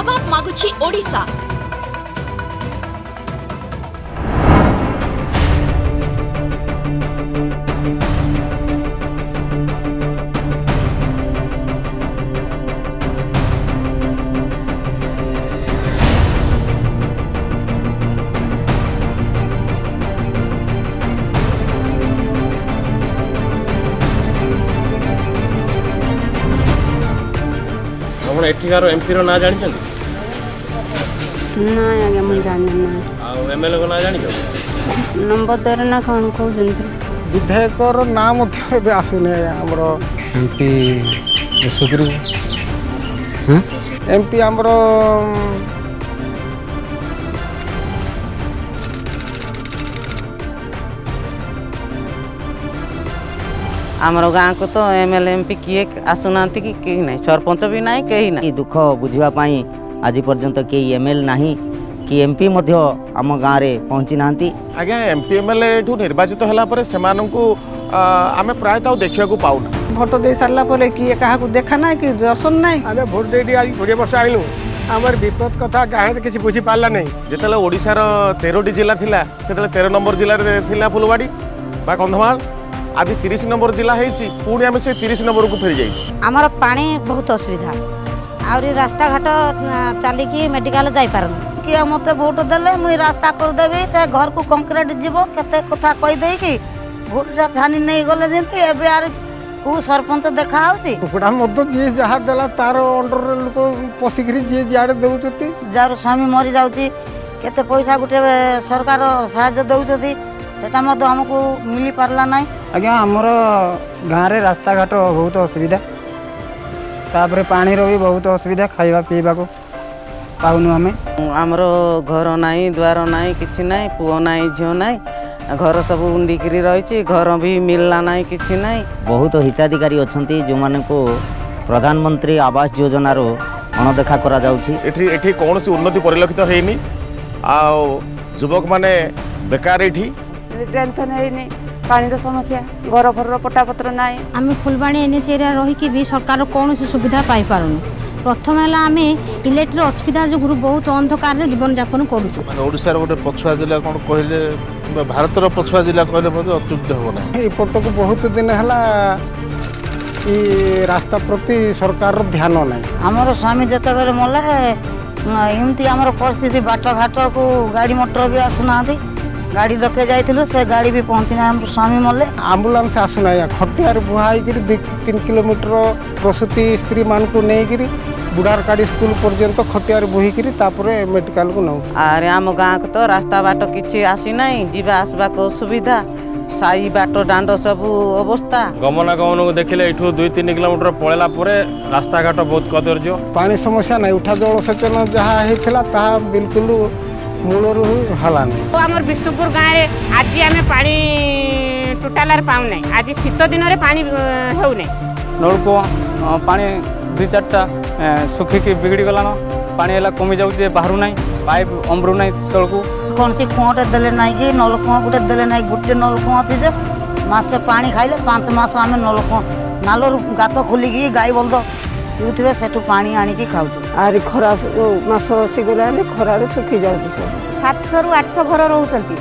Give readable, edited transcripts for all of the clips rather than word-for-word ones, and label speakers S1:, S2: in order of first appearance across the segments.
S1: ଜବାବ ମାଗୁଛି ଓଡ଼ିଶା।
S2: ଆପଣ ଏଠିକାର ଏମ୍ପିର ନାଁ ଜାଣିଛନ୍ତି?
S3: ନାଇଁ ଆଜ୍ଞା, ମୁଁ ଜାଣିନି ନା।
S2: ଆଉ ଏମ୍ଏଲ୍ଏଙ୍କ ନାଁ ଜାଣିଛ?
S3: ନମ୍ବର ନା କ'ଣ କହୁଛନ୍ତି?
S4: ବିଧାୟକର ନାଁ ମଧ୍ୟ ଏବେ ଆସୁନି ଆଜ୍ଞା ଆମର।
S5: ଏମ୍ପି ସୁଗ୍ରୀବ।
S4: ଏମ୍ପି ଆମର
S6: ଆମର ଗାଁକୁ ତ ଏମ୍ ଏଲ୍ ଏମ୍ ପି କିଏ ଆସୁନାହାନ୍ତି କି କେହି ନାହିଁ, ସରପଞ୍ଚ ବି ନାହିଁ, କେହି ନାହିଁ।
S7: ଦୁଃଖ ବୁଝିବା ପାଇଁ ଆଜି ପର୍ଯ୍ୟନ୍ତ କେହି ଏମ୍ ଏଲ୍ ନାହିଁ କି ଏମ୍ ପି ମଧ୍ୟ ଆମ ଗାଁରେ ପହଞ୍ଚି ନାହାନ୍ତି।
S8: ଆଜ୍ଞା, ଏମ୍ ପି ଏମ୍ ଏଲ୍ ଏଠୁ ନିର୍ବାଚିତ ହେଲା ପରେ ସେମାନଙ୍କୁ ଆମେ ପ୍ରାୟତଃ ଆଉ ଦେଖିବାକୁ ପାଉନା।
S9: ଭୋଟ ଦେଇ ସାରିଲା ପରେ କିଏ କାହାକୁ ଦେଖା ନାହିଁ କି ଦର୍ଶନ ନାହିଁ।
S4: ଆମେ ଭୋଟ ଦେଇ ଦେଇ ଆଜି 20 ବର୍ଷ ଆଇଲୁ, ଆମର ବିପଦ କଥା ଗାଁରେ କିଛି ବୁଝିପାରିଲା ନାହିଁ।
S8: ଯେତେବେଳେ ଓଡ଼ିଶାର 13ଟି ଜିଲ୍ଲା ଥିଲା, ସେତେବେଳେ 13 ନମ୍ବର ଜିଲ୍ଲାରେ ଥିଲା ଫୁଲବାଣୀ ବା କନ୍ଧମାଳ। ଆଜି 30 ନମ୍ବର ଜିଲ୍ଲା ହେଇଛି, ପୁଣି ଆମେ ସେ 30 ନମ୍ବରକୁ ଫେରି ଯାଇଛୁ।
S10: ଆମର ପାଣି ବହୁତ ଅସୁବିଧା, ଆହୁରି ରାସ୍ତାଘାଟ ଚାଲିକି ମେଡ଼ିକାଲ ଯାଇପାରୁନୁ।
S11: କିଏ ମୋତେ ଭୋଟ ଦେଲେ ମୁଇଁ ରାସ୍ତା କରିଦେବି, ସେ ଘରକୁ କଂକ୍ରିଟ ଯିବ, କେତେ କଥା କହିଦେଇକି ଭୋଟଟା ଛାନି ନେଇଗଲେ ଯେମିତି। ଏବେ ଆର କେଉଁ ସରପଞ୍ଚ ଦେଖା ହେଉଛି?
S4: କୁକୁଡ଼ା ମଧ୍ୟ ଯିଏ ଯାହା ଦେଲା, ତାର ଅଣ୍ଡରରେ ଲୋକ ପଶିକିରି ଯିଏ ଯୁଆଡ଼େ ଦେଉଛନ୍ତି।
S11: ଯାହାର ସ୍ୱାମୀ ମରିଯାଉଛି, କେତେ ପଇସା ଗୋଟେ ସରକାର ସାହାଯ୍ୟ ଦେଉଛନ୍ତି, ସେଟା ମଧ୍ୟ ଆମକୁ ମିଳିପାରିଲା ନାହିଁ।
S12: ଆଜ୍ଞା, ଆମର ଗାଁରେ ରାସ୍ତାଘାଟ ବହୁତ ଅସୁବିଧା, ତାପରେ ପାଣିର ବି ବହୁତ ଅସୁବିଧା, ଖାଇବା ପିଇବାକୁ ପାଉନୁ ଆମେ।
S6: ଆମର ଘର ନାହିଁ, ଦ୍ୱାର ନାହିଁ, କିଛି ନାହିଁ, ପୁଅ ନାହିଁ, ଝିଅ ନାହିଁ, ଘର ସବୁ ଉଣ୍ଡିକିରି ରହିଛି, ଘର ବି ମିଳିଲା ନାହିଁ, କିଛି ନାହିଁ।
S7: ବହୁତ ହିତାଧିକାରୀ ଅଛନ୍ତି ଯେଉଁମାନଙ୍କୁ ପ୍ରଧାନମନ୍ତ୍ରୀ ଆବାସ ଯୋଜନାରୁ ଅଣଦେଖା କରାଯାଉଛି।
S8: ଏଠି କୌଣସି ଉନ୍ନତି ପରିଲକ୍ଷିତ ହେଇନି ଆଉ ଯୁବକମାନେ ବେକାର ଏଠି।
S3: ଡ୍ରେନ୍ ଫେନ୍ ହେଇନି, ପାଣିର ସମସ୍ୟା, ଘର ଫରର ପଟାପତ୍ର ନାହିଁ।
S10: ଆମେ ଫୁଲବାଣୀ ଏନ୍ ଏସି ଏରିଆ ରହିକି ବି ସରକାର କୌଣସି ସୁବିଧା ପାଇପାରୁନୁ। ପ୍ରଥମ ହେଲା ଆମେ ଇଲେକ୍ଟ୍ରିକ୍ ଅସୁବିଧା ଯୋଗୁଁ ବହୁତ ଅନ୍ଧକାରରେ ଜୀବନଯାପନ କରୁଛୁ।
S13: ମାନେ ଓଡ଼ିଶାର ଗୋଟେ ପଛୁଆ ଜିଲ୍ଲା କ'ଣ କହିଲେ କିମ୍ବା ଭାରତର ପଛୁଆ ଜିଲ୍ଲା କହିଲେ ମଧ୍ୟ ଅତ୍ୟୁକ୍ତି ହେବ ନାହିଁ।
S4: ଏପଟକୁ ବହୁତ ଦିନ ହେଲା ଇ ରାସ୍ତା ପ୍ରତି ସରକାରର ଧ୍ୟାନ ନାହିଁ।
S11: ଆମର ସ୍ୱାମୀ ଯେତେବେଳେ ମଲେ, ଏମିତି ଆମର ପରିସ୍ଥିତି, ବାଟଘାଟକୁ ଗାଡ଼ି ମଟର ବି ଆସୁନାହାନ୍ତି। ଗାଡ଼ି ଡକେଇ ଯାଇଥିଲୁ, ସେ ଗାଡ଼ି ବି ପହଞ୍ଚି ନାହିଁ। ଆମର ସ୍ୱାମୀ ମଲେ।
S4: ଆମ୍ବୁଲାନ୍ସ ଆସୁନାହିଁ। ଖଟିଆରେ ବୁହା ହେଇକିରି 2-3 କିଲୋମିଟର ପ୍ରସୂତି ସ୍ତ୍ରୀମାନଙ୍କୁ ନେଇକିରି ବୁଢ଼ାରକାଡ଼ି ସ୍କୁଲ ପର୍ଯ୍ୟନ୍ତ ଖଟିଆରେ ବୋହିକିରି ତାପରେ ମେଡ଼ିକାଲକୁ ନେଉ।
S6: ଆରେ ଆମ ଗାଁକୁ ତ ରାସ୍ତା ବାଟ କିଛି ଆସିନାହିଁ, ଯିବା ଆସିବାକୁ ଅସୁବିଧା, ସାହି ବାଟ ଦାଣ୍ଡ ସବୁ ଅବସ୍ଥା।
S2: ଗମନାଗମନକୁ ଦେଖିଲେ ଏଠୁ 2-3 କିଲୋମିଟର ପଳେଇଲା ପରେ ରାସ୍ତାଘାଟ ବହୁତ କଦର୍ଯ୍ୟ।
S4: ପାଣି ସମସ୍ୟା ନାହିଁ। ଉଠା ଜଳସେଚନ ଯାହା ହେଇଥିଲା, ତାହା ବିଲକୁଲ ମୂଳରୁ ହେଲାନି।
S14: ଆମର ବିଷ୍ଣୁପୁର ଗାଁରେ ଆଜି ଆମେ ପାଣି ଟୋଟାଲାରେ ପାଉନାହିଁ। ଆଜି ଶୀତ ଦିନରେ ପାଣି ହେଉନାହିଁ।
S15: ନଳକୂଅ ପାଣି ଦୁଇ ଚାରିଟା ଶୁଖିକି ବିଗିଡ଼ି ଗଲାଣ, ପାଣି ହେଲା କମି ଯାଉଛି, ବାହାରୁ ନାହିଁ, ପାଇପ୍ ଅମ୍ବରୁ ନାହିଁ ତଳକୁ।
S11: କୌଣସି କୂଅଟେ ଦେଲେ ନାହିଁ କି ନଳକୂଅ ଗୋଟେ ଦେଲେ ନାହିଁ। ଗୋଟେ ନଳକୂଅ ଅଛି ଯେ ମାସେ ପାଣି ଖାଇଲେ 5 ମାସ ଆମେ ନଳକୂଅ ନାଲରୁ ଗାତ ଖୋଲିକି ଗାଈ ବଳଦ ପିଉଥିବେ, ସେଠୁ ପାଣି ଆଣିକି ଖାଉଛୁ।
S9: ଆହୁରି ଖରା ମାସ ଆସିଗଲା ହେଲେ ଖରାରେ ଶୁଖି ଯାଉଛି ସବୁ।
S16: 700ରୁ 800 ଘର ରହୁଛନ୍ତି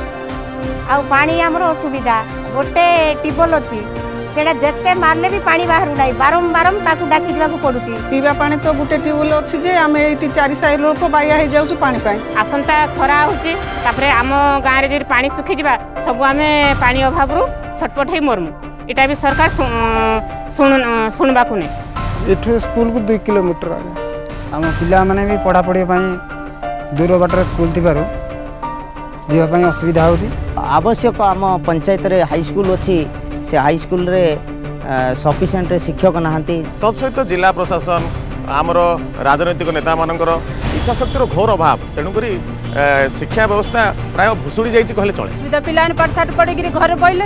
S16: ଆଉ ପାଣି ଆମର ଅସୁବିଧା। ଗୋଟେ ଟ୍ୟୁବୱେଲ୍ ଅଛି, ସେଇଟା ଯେତେ ମାରିଲେ ବି ପାଣି ବାହାରୁ ନାହିଁ, ବାରମ୍ବାର ତାକୁ ଡାକି ଯିବାକୁ ପଡୁଛି।
S9: ପିଇବା ପାଣି ତ ଗୋଟେ ଟ୍ୟୁବୱେଲ୍ ଅଛି ଯେ ଆମେ ଏଇଠି ଚାରି ସାହି ଲୋକ ବାଇଆ ହେଇଯାଉଛୁ ପାଣି ପାଇଁ।
S14: ଆସନ୍ତା ଖରା ହେଉଛି, ତାପରେ ଆମ ଗାଁରେ ଯଦି ପାଣି ଶୁଖିଯିବା, ସବୁ ଆମେ ପାଣି ଅଭାବରୁ ଛଟପଟ ହେଇ ମରମୁ। ଏଇଟା ବି ସରକାର ଶୁଣିବାକୁ ନାହିଁ।
S4: ଏଠୁ ସ୍କୁଲକୁ 2 କିଲୋମିଟର ଆଜ୍ଞା।
S12: ଆମ ପିଲାମାନେ ବି ପଢ଼ାପଢ଼ି ପାଇଁ ଦୂର ବାଟରେ ସ୍କୁଲ ଥିବାରୁ ଯିବା ପାଇଁ ଅସୁବିଧା ହେଉଛି।
S7: ଆବଶ୍ୟକ ଆମ ପଞ୍ଚାୟତରେ ହାଇସ୍କୁଲ ଅଛି, ସେ ହାଇସ୍କୁଲରେ ସଫିସିଏଣ୍ଟ ଶିକ୍ଷକ ନାହାନ୍ତି।
S8: ତତ୍ ସହିତ ଜିଲ୍ଲା ପ୍ରଶାସନ, ଆମର ରାଜନୈତିକ ନେତାମାନଙ୍କର ଇଚ୍ଛାଶକ୍ତିର ଘୋର ଅଭାବ। ତେଣୁକରି ଶିକ୍ଷା ବ୍ୟବସ୍ଥା ପ୍ରାୟ ଭୁଷୁଡ଼ି ଯାଇଛି କହିଲେ ଚଳେ।
S3: ସୁବିଧା, ପିଲାମାନେ ପାଠ ସାଠ ପଢ଼ିକିରି ଘରେ ବଇଲେ,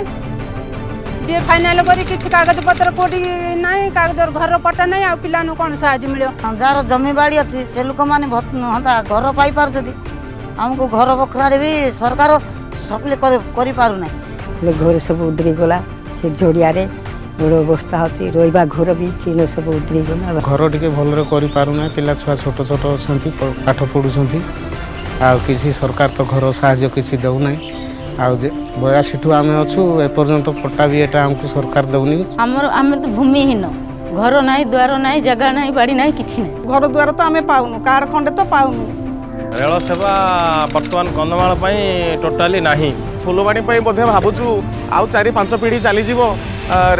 S3: ବିଏ ଫାଇନାଲ କରି କିଛି କାଗଜପତ୍ର କୋଉଠି ନାହିଁ, କାଗଜ ଘରର ପଟା ନାହିଁ, ଆଉ ପିଲାମାନଙ୍କୁ କ'ଣ ସାହାଯ୍ୟ ମିଳିବ?
S11: ଯାହାର ଜମିବାଡ଼ି ଅଛି, ସେ ଲୋକମାନେ ହନ୍ତା ଘର ପାଇପାରୁଛନ୍ତି। ଆମକୁ ଘର ବଖରାରେ ବି ସରକାର ସପ୍ଲାଇ କରିପାରୁନାହିଁ।
S17: ହେଲେ ଘରେ ସବୁ ଉଦୁରି ଗଲା ସେ ଝଡ଼ିଆରେ।
S1: ବଡ଼ ଅବସ୍ଥା ଅଛି। ରହିବା ଘର ବି ଟିଣ ସବୁ ଉଧୁରିଗଲା।
S5: ଘର ଟିକେ ଭଲରେ କରିପାରୁନାହିଁ। ପିଲା ଛୁଆ ଛୋଟ ଛୋଟ ଅଛନ୍ତି, ପାଠ ପଢ଼ୁଛନ୍ତି। ଆଉ କିଛି ସରକାର ତ ଘର ସାହାଯ୍ୟ କିଛି ଦେଉନାହିଁ। ଆଉ ଯେ 82ଠୁ ଆମେ ଅଛୁ, ଏପର୍ଯ୍ୟନ୍ତ ପଟ୍ଟା ବି ଏଟା ଆମକୁ ସରକାର ଦେଉନି।
S17: ଆମର ଆମେ ତ ଭୂମିହୀନ, ଘର ନାହିଁ, ଦ୍ୱାର ନାହିଁ, ଜାଗା ନାହିଁ, ବାଡ଼ି ନାହିଁ, କିଛି ନାହିଁ।
S9: ଘର ଦ୍ୱାର ତ ଆମେ ପାଉନୁ, କାର୍ଡ଼ ଖଣ୍ଡେ ତ ପାଉନୁ।
S2: ରେଳ ସେବା ବର୍ତ୍ତମାନ କନ୍ଧମାଳ ପାଇଁ ଟୋଟାଲି ନାହିଁ।
S8: ଫୁଲବାଣୀ ପାଇଁ ମଧ୍ୟ ଭାବୁଛୁ ଆଉ 4-5 ପିଢ଼ି ଚାଲିଯିବ,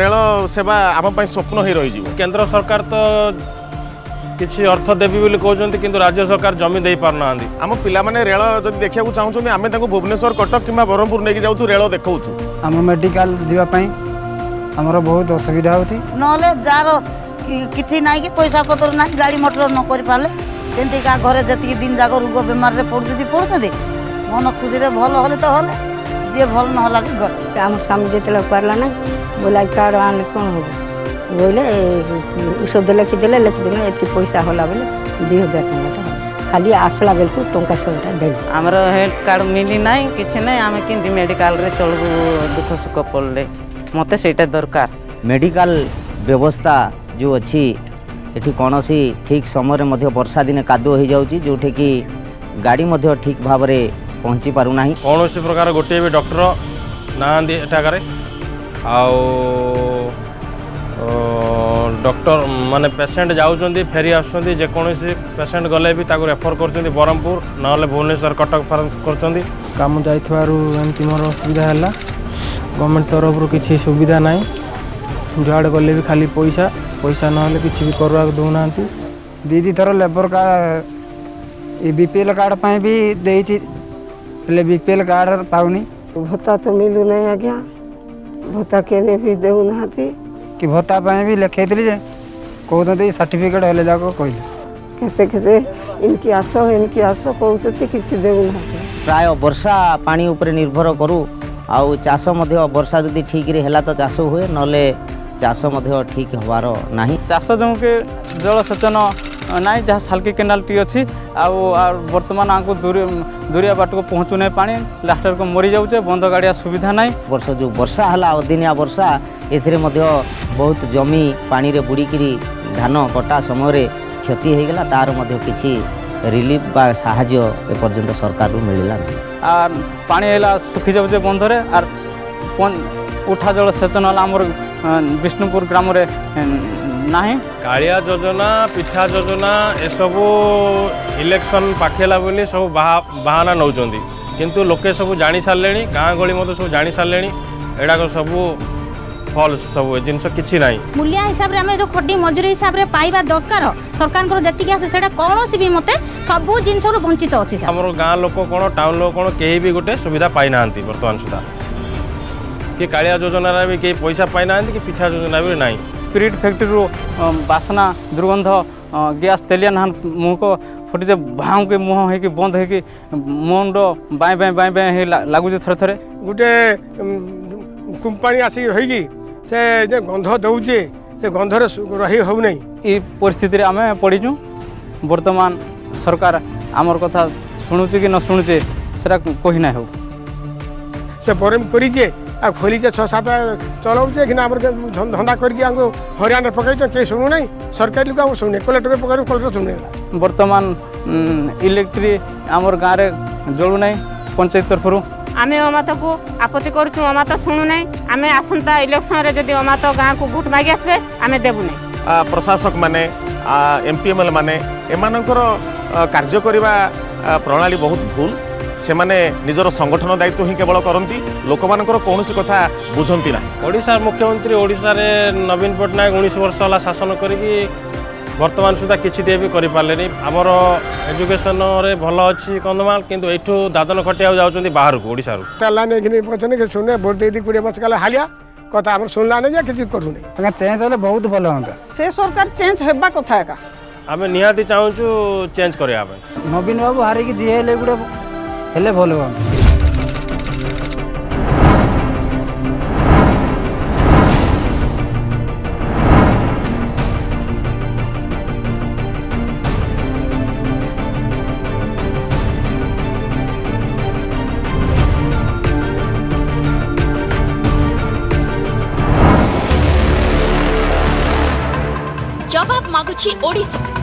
S8: ରେଳ ସେବା ଆମ ପାଇଁ ସ୍ୱପ୍ନ ହେଇ ରହିଯିବ।
S2: କେନ୍ଦ୍ର ସରକାର ତ କିଛି ଅର୍ଥ ଦେବି ବୋଲି କହୁଛନ୍ତି, କିନ୍ତୁ ରାଜ୍ୟ ସରକାର ଜମି ଦେଇପାରୁନାହାନ୍ତି।
S8: ଆମ ପିଲାମାନେ ରେଳ ଯଦି ଦେଖିବାକୁ ଚାହୁଁଛନ୍ତି, ଆମେ ତାଙ୍କୁ ଭୁବନେଶ୍ୱର, କଟକ କିମ୍ବା ବ୍ରହ୍ମପୁର ନେଇକି ଯାଉଛୁ, ରେଳ ଦେଖାଉଛୁ।
S12: ଆମ ମେଡ଼ିକାଲ ଯିବା ପାଇଁ ଆମର ବହୁତ ଅସୁବିଧା ହେଉଛି।
S11: ନହେଲେ ଯାହାର କିଛି ନାହିଁ କି ପଇସା ପତ୍ର ନାହିଁ, ଗାଡ଼ି ମଟର ନ କରିପାରିଲେ ସେମିତି କାହା ଘରେ ଯେତିକି ଦିନ ଯାକ ରୋଗ ବେମାରରେ ପଡ଼ୁଛନ୍ତି ପଡ଼ୁଛନ୍ତି। ମନ ଖୁସିରେ ଭଲ ହେଲେ ତ ହେଲେ, ଯିଏ ଭଲ ନହେଲା ବି ଗଲେ।
S1: ଆମ ସ୍ୱାମୀ ଯେତେବେଳେ ପାରିଲା ନା ବୋଇଲା, କାର୍ଡ଼ ଆଣିଲେ କ'ଣ ହେବ ବୋଇଲେ, ଔଷଧ ଲେଖିଦେଲେ। ଲେଖିଦେଲେ ଏତିକି ପଇସା ହେଲା ବୋଲେ 2000 ଟଙ୍କାଟା ଖାଲି ଆସିଲା ବେଳକୁ ଟଙ୍କା 100ଟା ଦେଲେ।
S6: ଆମର ହେଲ୍ଥ କାର୍ଡ଼ ମିଳି ନାହିଁ, କିଛି ନାହିଁ। ଆମେ କେମିତି ମେଡ଼ିକାଲରେ ଚଳିବୁ? ଦୁଃଖ ସୁଖ ପଡ଼ିଲେ ମୋତେ ସେଇଟା ଦରକାର।
S7: ମେଡ଼ିକାଲ ବ୍ୟବସ୍ଥା ଯେଉଁ ଅଛି ଏଠି, କୌଣସି ଠିକ୍ ସମୟରେ ମଧ୍ୟ ବର୍ଷା ଦିନେ କାଦୁଅ ହୋଇଯାଉଛି, ଯେଉଁଠିକି ଗାଡ଼ି ମଧ୍ୟ ଠିକ୍ ଭାବରେ ପହଞ୍ଚି ପାରୁନାହିଁ।
S2: କୌଣସି ପ୍ରକାର ଗୋଟିଏ ବି ଡକ୍ଟର ନାହାନ୍ତି ଏଠାକାରେ। ଆଉ ଡକ୍ଟର ମାନେ ପେସେଣ୍ଟ ଯାଉଛନ୍ତି, ଫେରି ଆସୁଛନ୍ତି। ଯେକୌଣସି ପେସେଣ୍ଟ ଗଲେ ବି ତାକୁ ରେଫର କରୁଛନ୍ତି ବ୍ରହ୍ମପୁର, ନହେଲେ ଭୁବନେଶ୍ୱର, କଟକ କରୁଛନ୍ତି।
S18: କାମ ଯାଇଥିବାରୁ ଏମିତି ମୋର ଅସୁବିଧା ହେଲା। ଗଭର୍ଣ୍ଣମେଣ୍ଟ ତରଫରୁ କିଛି ସୁବିଧା ନାହିଁ। ଯୁଆଡ଼େ ଗଲେ ବି ଖାଲି ପଇସା, ପଇସା ନହେଲେ କିଛି ବି କରିବାକୁ ଦେଉନାହାନ୍ତି।
S12: ଦୁଇ ଦୁଇ ଥର ଲେବର କାର୍ଡ଼, ଏ ବିପିଏଲ୍ କାର୍ଡ଼ ପାଇଁ ବି ଦେଇଛି, ହେଲେ ବିପିଏଲ୍ କାର୍ଡ଼ ପାଉନି।
S1: ଭତ୍ତା ତ ମିଳୁନାହିଁ ଆଜ୍ଞା, ଭତ୍ତା କେନେ ବି ଦେଉନାହାନ୍ତି।
S12: କି ଭତ୍ତା ପାଇଁ ବି ଲେଖେଇଥିଲି ଯେ କହୁଛନ୍ତି ସାର୍ଟିଫିକେଟ୍ ହେଲେ ଯାକ କହିଲେ।
S1: କେତେ କେତେ ଏମିତି ଆସ, ଏମିତି ଆସ କହୁଛନ୍ତି, କିଛି ଦେଉନାହାନ୍ତି।
S7: ପ୍ରାୟ ବର୍ଷା ପାଣି ଉପରେ ନିର୍ଭର କରୁ। ଆଉ ଚାଷ ମଧ୍ୟ ବର୍ଷା ଯଦି ଠିକ୍ରେ ହେଲା ତ ଚାଷ ହୁଏ, ନହେଲେ ଚାଷ ମଧ୍ୟ ଠିକ୍ ହେବାର ନାହିଁ।
S15: ଚାଷ ଜମିକି ଜଳସେଚନ ନାହିଁ, ଯାହା ସାଲକି କେନାଲଟି ଅଛି। ଆଉ ବର୍ତ୍ତମାନ ଆମକୁ ଦୂରିଆ ବାଟକୁ ପହଞ୍ଚୁନାହିଁ ପାଣି, ଲାଷ୍ଟକୁ ମରିଯାଉଛେ। ବନ୍ଧ ଗାଡ଼ିଆ ସୁବିଧା ନାହିଁ।
S7: ବର୍ଷ ଯେଉଁ ବର୍ଷା ହେଲା, ଅଦିନିଆ ବର୍ଷା, ଏଥିରେ ମଧ୍ୟ ବହୁତ ଜମି ପାଣିରେ ବୁଡ଼ିକିରି ଧାନ କଟା ସମୟରେ କ୍ଷତି ହୋଇଗଲା। ତାର ମଧ୍ୟ କିଛି ରିଲିଫ୍ ବା ସାହାଯ୍ୟ ଏପର୍ଯ୍ୟନ୍ତ ସରକାରରୁ ମିଳିଲା ନାହିଁ।
S15: ଆର୍ ପାଣି ହେଲା ଶୁଖି ଯାଉଛେ ବନ୍ଧରେ। ଆର୍ ଉଠା ଜଳସେଚନ ହେଲା ଆମର ବିଷ୍ଣୁପୁର ଗ୍ରାମରେ ନାହିଁ।
S2: କାଳିଆ ଯୋଜନା, ପିଠା ଯୋଜନା ଏସବୁ ଇଲେକ୍ସନ୍ ପାଖେଇଲା ବୋଲି ସବୁ ବାହାନା ନେଉଛନ୍ତି, କିନ୍ତୁ ଲୋକେ ସବୁ ଜାଣି ସାରିଲେଣି, ଗାଁ ଗହଳି ମଧ୍ୟ ସବୁ ଜାଣି ସାରିଲେଣି, ଏଗୁଡ଼ାକ ସବୁ ଫଲ୍ସ, ସବୁ ଏ ଜିନିଷ କିଛି ନାହିଁ।
S10: ମୂଲିଆ ହିସାବରେ ଆମେ ଯେଉଁ ଖଟି ମଜୁରୀ ହିସାବରେ ପାଇବା ଦରକାର, ସରକାରଙ୍କର ଯେତିକି ଆସେ, ସେଇଟା କୌଣସି ବି ମୋତେ ସବୁ ଜିନିଷରୁ ବଞ୍ଚିତ ଅଛି।
S2: ଆମର ଗାଁ ଲୋକ କ'ଣ, ଟାଉନ୍ ଲୋକ କ'ଣ, କେହି ବି ଗୋଟେ ସୁବିଧା ପାଇନାହାନ୍ତି ବର୍ତ୍ତମାନ ସୁଦ୍ଧା। କି କାଳିଆ ଯୋଜନାରେ ବି କେହି ପଇସା ପାଇନାହାନ୍ତି, କି ପିଠା ଯୋଜନା ବି ନାହିଁ।
S15: ସ୍ପିରିଟ୍ ଫ୍ୟାକ୍ଟ୍ରିରୁ ବାସ୍ନା ଦୁର୍ଗନ୍ଧ ଗ୍ୟାସ୍ ତେଲିଆ ନାହାନ ମୁହଁକୁ ଫୁଟିছে, ଭାଉଁକି ମୁହଁ ହେଇକି ବନ୍ଦ ହେଇକି ମୁଣ୍ଡ ବାଏଁ ବାଏଁ ବାଏଁ ବାଏଁ ହେଇ ଲାଗୁଛି ଥରେ ଥରେ।
S19: ଗୋଟେ କମ୍ପାନୀ ଆସିକି ରହିକି ସେ ଯେ ଗନ୍ଧ ଦେଉଛି, ସେ ଗନ୍ଧରେ ରହି ହେଉନାହିଁ।
S15: ଏ ପରିସ୍ଥିତିରେ ଆମେ ପଡ଼ିଛୁ। ବର୍ତ୍ତମାନ ସରକାର ଆମର କଥା ଶୁଣୁଛି କି ନ ଶୁଣୁଛି, ସେଟା କହି ନାଇଁ ହେଉ।
S19: ସେ ବରମ କରିଛେ ଆଉ ଖୋଲିଛେ, 6-7 ଚଲାଉଛେ, କିନ୍ତୁ ଆମର ଧନ୍ଦା କରିକି ଆମକୁ ହଇରାଣରେ ପକାଇଛ। କେହି ଶୁଣୁନାହିଁ, ସରକାରୀ ଲୋକ ଆମକୁ ଶୁଣୁନି। କଲେକ୍ଟର ପକାଇବୁ, କଲେକ୍ଟର ଶୁଣୁନି।
S15: ବର୍ତ୍ତମାନ ଇଲେକ୍ଟ୍ରି ଆମର ଗାଁରେ ଜଳୁନାହିଁ ପଞ୍ଚାୟତ ତରଫରୁ।
S14: ଆମେ ଅମାତକୁ ଆପତ୍ତି କରୁଛୁ, ଅମାତ ଶୁଣୁନାହିଁ। ଆମେ ଆସନ୍ତା ଇଲେକ୍ସନରେ ଯଦି ଅମାତ ଗାଁକୁ ଭୋଟ ମାଗି ଆସିବେ, ଆମେ ଦେବୁ ନାହିଁ।
S8: ପ୍ରଶାସକ ମାନେ, ଏମ୍ ପି ଏମ୍ ଏଲ୍ ମାନେ, ଏମାନଙ୍କର କାର୍ଯ୍ୟ କରିବା ପ୍ରଣାଳୀ ବହୁତ ଭୁଲ। ସେମାନେ ନିଜର ସଂଗଠନ ଦାୟିତ୍ୱ ହିଁ କେବଳ କରନ୍ତି, ଲୋକମାନଙ୍କର କୌଣସି କଥା ବୁଝନ୍ତି ନାହିଁ।
S2: ଓଡ଼ିଶାର ମୁଖ୍ୟମନ୍ତ୍ରୀ, ଓଡ଼ିଶାରେ ନବୀନ ପଟ୍ଟନାୟକ 19 ବର୍ଷ ହେଲା ଶାସନ କରିକି ବର୍ତ୍ତମାନ ସୁଦ୍ଧା କିଛି ଟିକେ ବି କରିପାରିଲେନି। ଆମର ଏଜୁକେସନରେ ଭଲ ଅଛି କନ୍ଧମାଳ, କିନ୍ତୁ ଏଇଠୁ ଦାଦନ ଖଟିବାକୁ ଯାଉଛନ୍ତି ବାହାରକୁ ଓଡ଼ିଶାରୁ।
S19: ଚାଲିଲାନି ଏଖିନି ପଛନି ଶୁଣେ, ଭୋଟ ଦେଇ 20 ବର୍ଷ କାଳ ହାଲିଆ କଥା ଆମର ଶୁଣିଲା ନାହିଁ ଯେ କିଛି କରୁନି।
S12: ଆଜ୍ଞା, ଚେଞ୍ଜ ହେଲେ ବହୁତ ଭଲ ହୁଅନ୍ତା।
S9: ସେ ସରକାର ଚେଞ୍ଜ ହେବା କଥା ଏକା।
S2: ଆମେ ନିହାତି ଚାହୁଁଛୁ ଚେଞ୍ଜ କରିବା ପାଇଁ।
S12: ନବୀନ ବାବୁ ହାରିକି ଯିଏ ହେଲେ ଗୋଟେ ହେଲେ ଭଲ ହୁଅନ୍ତା।
S20: କରୁଛି ଓଡ଼ିଶା।